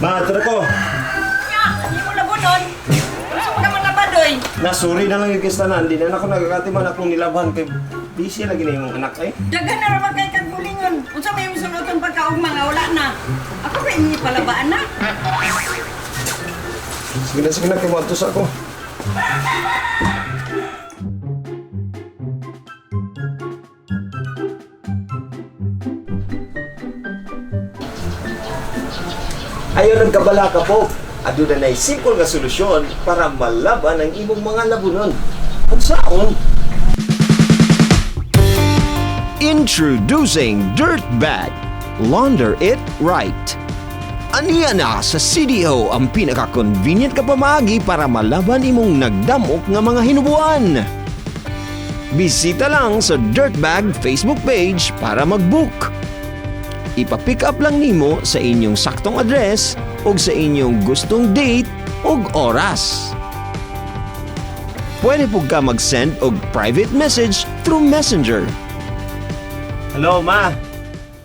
Ma, tara ko. Nya, hindi mo labunon. Gusto mo naman labadoy. Nasuri na lang yung kistanan. Di na ako nagakati man akong nilabhan kay busy lagi na imong anak eh. Daghan na raman kay kagbulingon. Unsa may imong sunuton pagkaugma nga wala na. Ako kay imong ipalabaan na. Sige na, kay moadto sa ako. Ayaw nagkabala ka po. Aduna na'y simple nga solusyon para malaban ang imong mga labunon. Unsaon? Introducing Dirt Bag. Launder it right. Aniya na sa CDO ang pinaka-convenient ka pamaagi para malaban imong nagdamok nga mga hinubuan. Bisita lang sa Dirtbag Facebook page para mag-book. Ipa-pick up lang nimo sa inyong saktong address o sa inyong gustong date ug oras. Pwede pug ka mag-send og private message through Messenger. Hello, ma.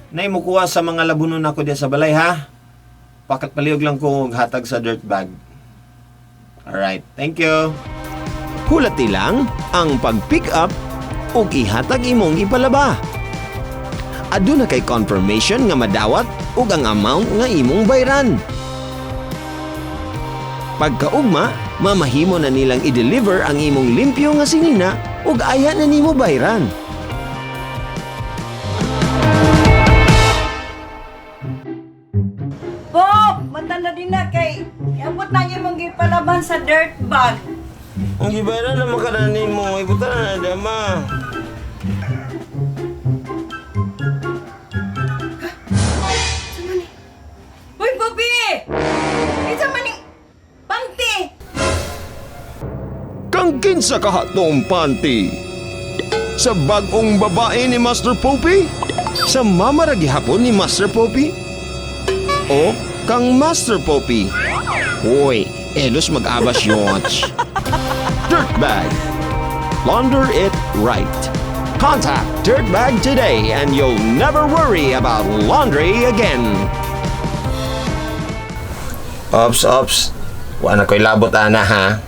Nay mo kuha sa mga labunon ako diya sa balay, ha? Pakat palihog lang ko og hatag sa dirt bag. Alright, thank you. Hulati lang ang pag-pick up ug ihatag imong ipalaba. Aduna kay confirmation nga madawat ug ang amount nga imong bayran. Pagkaugma, mamahimo na nilang i-deliver ang imong limpyo nga sinina ug aya na nimo bayran. Pop, matanda din na kay iabot na ang imong gipalaban sa dirt bag. Ang gibayaran naman ka na nimo, ibutan na dama. Uy, Popi! Isa man ning pangti! Kang kinsa kahatong panty? Sa bagong babae ni Master Poppy? Sa mama ra gihapon ni Master Poppy? O kang Master Poppy? Hoy, elos mag-abas yonch. Dirtbag. Launder it right. Contact Dirtbag today and you'll never worry about laundry again. Ops, ops. Wa na ko'y labot ana ha.